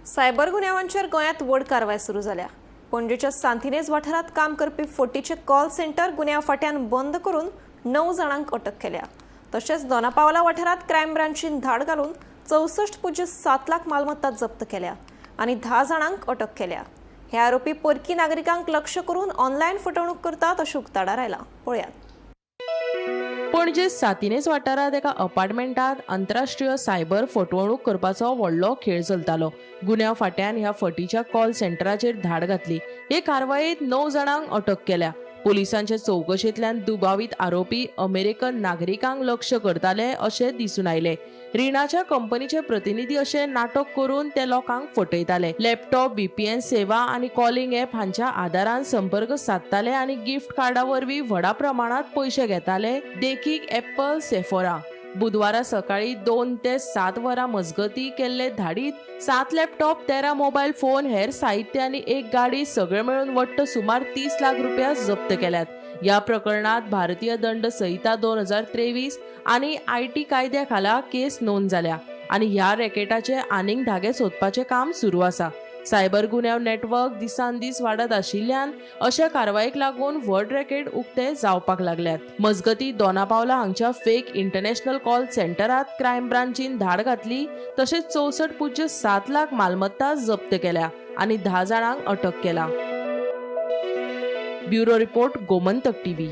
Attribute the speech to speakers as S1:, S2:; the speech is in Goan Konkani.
S1: सायबर गुन्यांवांचेर गोंयांत व्हड कारवाय सुरू जाल्या. पणजेच्या सांतिनेज वाठारांत काम करपी फटीचे कॉल सेंटर गुन्यांव फांट्यान बंद करून 9 जाणांक अटक केल्या. तशेंच दोनापावला वाठारांत क्रायम ब्रांचीन धाड घालून 64.07 लाख मालमत्ता जप्त केल्या आनी 10 जाणांक अटक केल्या. हे आरोपी परकी नागरिकांक लक्ष करून ऑनलायन फटवणूक करतात अशें उक्ताडार आयलां. पळयात.
S2: पणजे सांतिनेज वाठारांत एका अपार्टमेंटात आंतरराष्ट्रीय सायबर फटवणूक करपाचो व्हडलो खेळ चलतालो. गुन्यांव फांट्यान ह्या फटीच्या कॉल सेंटराचेर धाड घातली. हे कारवायेंत 9 जाणांक अटक केल्या. पुलिसांचे चवकशेंतल्यान दुबावीत आरोपी अमेरिकन नागरिकांक लक्ष करताले अशें दिसून आयलें. रिणाच्या कंपनीचे प्रतिनिधी अशें नाटक करून ते लोकांक फटयताले. लॅपटॉप, व्हीपीएन सेवा आनी कॉलिंग ॲप हांच्या आदारान संपर्क सादताले आनी गिफ्ट कार्डा वरवीं व्हडा प्रमाणात पयशे घेताले, देखीक ॲपल, सेफोरा. बुधवारा सकाळी 2 ते 7 वरां मजगती केल्ले धाडीत 7 लॅपटॉप, 13 मोबायल फोन, हेर साहित्य आनी एक गाडी सगळे मेळून वट्ट सुमार 30 लाख रुपया जप्त केल्यात. ह्या प्रकरणात भारतीय दंड संहिता 2023 आनी IT कायद्या खाला केस नोंद जाल्या आनी ह्या रॅकेटाचे आनीक धागे सोदपाचें काम सुरू आसा. सायबर गुन्यांव नेटवर्क दिसान दीस वाडत आशिल्ल्यान अशा कारवायेक लागून व्हड रॅकेट उक्ते जावपाक लागल्यात. मजगती, दोनापावला हांगच्या फेक इंटरनॅशनल कॉल सेंटरात क्रायम ब्रांचीन धाड घातली, तशेंच 64.07 लाख मालमत्ता जप्त केल्या आनी 10 जाणांक अटक केला. Bureau report, Gomantak TV.